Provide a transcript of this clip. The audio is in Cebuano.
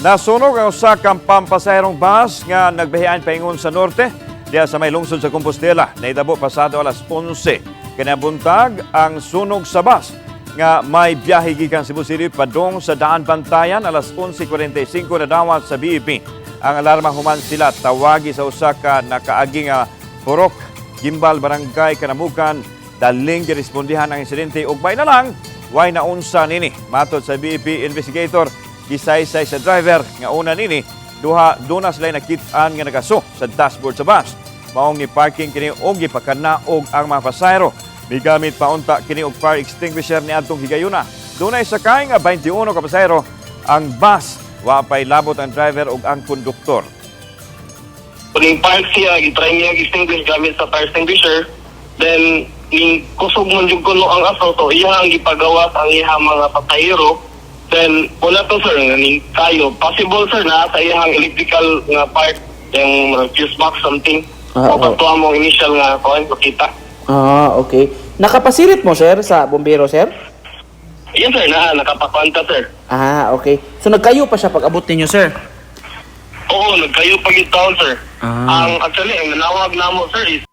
Nasunog ang usa ka pampasaherong bus nga nagbiyahe paingon sa norte diha sa may lungsod sa Compostela. Nahitabo pasado alas 11 kinabuntag ang sunog sa bus nga may biyahe gikan Cebu City padung sa Daanbantayan. Alas 11:45 nadawat sa BFP ang alarma human sila tawagi sa usa ka nakaagi nga Purok Gimbal, Barangay Kanamukan. Daling girespondihan ang insidente ug may na lang way naunsa nini. Matod sa BFP investigator, gisaysay sa driver nga una nini duha duna sila nakit-an nga nagaso sa dashboard sa bus. Maong ni parking kini og gipakanaog ang mga pasahero. Migamit pa unta kini og fire extinguisher niadtong higayuna. Dunay sakay nga 21 ka pasahero ang bus. Wa pay labot ang driver ug ang konduktor. Ning park siya, gitry niya extinguish gamit sa fire extinguisher. Then, ning kusog man jud kuno ang aso, so iya ang gipagawas ang iya mga pasahero. Then, wala to, sir, nga ning kayo. Possible, sir, na sa iyang electrical nga part, yung fuse box something. O kato among initial nga kuan makita. Ah, okay. Nakapasirit mo, sir, sa bombero, sir? Yes, sir, na nakapakwanta, sir. Ah, okay. So nagkayo pa siya pag abot ninyo, sir? Oo, nagkayo pa gyud taon, sir. Ah. Ang actually ang nanawag namo, sir, is